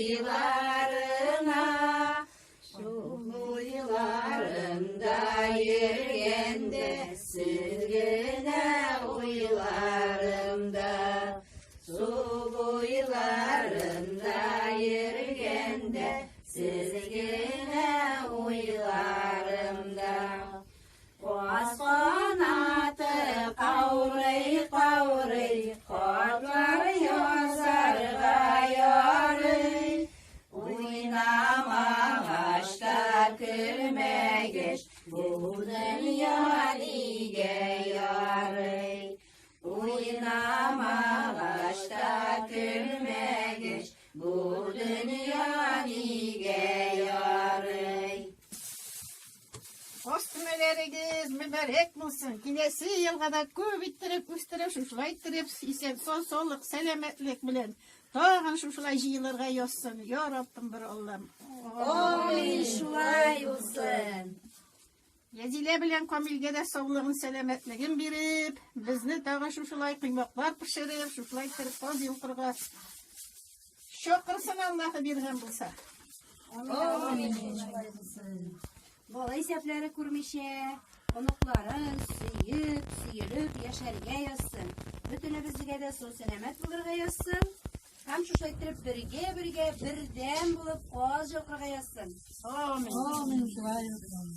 Буйларына, су буйларында йөргәндә, сез генә уйларымда. Су буйларында йөргәндә, сез генә уйларымда. Каз канаты каурый-каурый, хатлар язарга ярый. Уйнамагач та көлмәгәч, бу дөнья нигә ярый? Уйнамагач та көлмәгәч, бу дөнья нигә ярый? Ас төмәләрегез мөбарәк булсын. Киләсе елга да күп иттереп үстереп, шушылай иттереп, исән сау, саулык, сәламәтлек белән тагын шушылай җыелырга язсын. Я Раббым бер Аллам. Амин, шулай булсын. Язилә белән Камилгә дә саулыгын, сәламәтлеген биреп, безне тагын шушылай коймаклар пешереп, шушылай иттереп каз йолкырга чакырсын Аллаһы биргән булса. Амин, шулай булсын. Бала исәпләре күрмичә, оныкларын сөеп, сөелеп яшәргә язсын. Бөтенебезгә дә сау сәламәт булырга язсын. Һәм шушылай иттереп бергә-бергә бердәм булып каз йолкырга язсын. Амин. Амин, шулай булсын.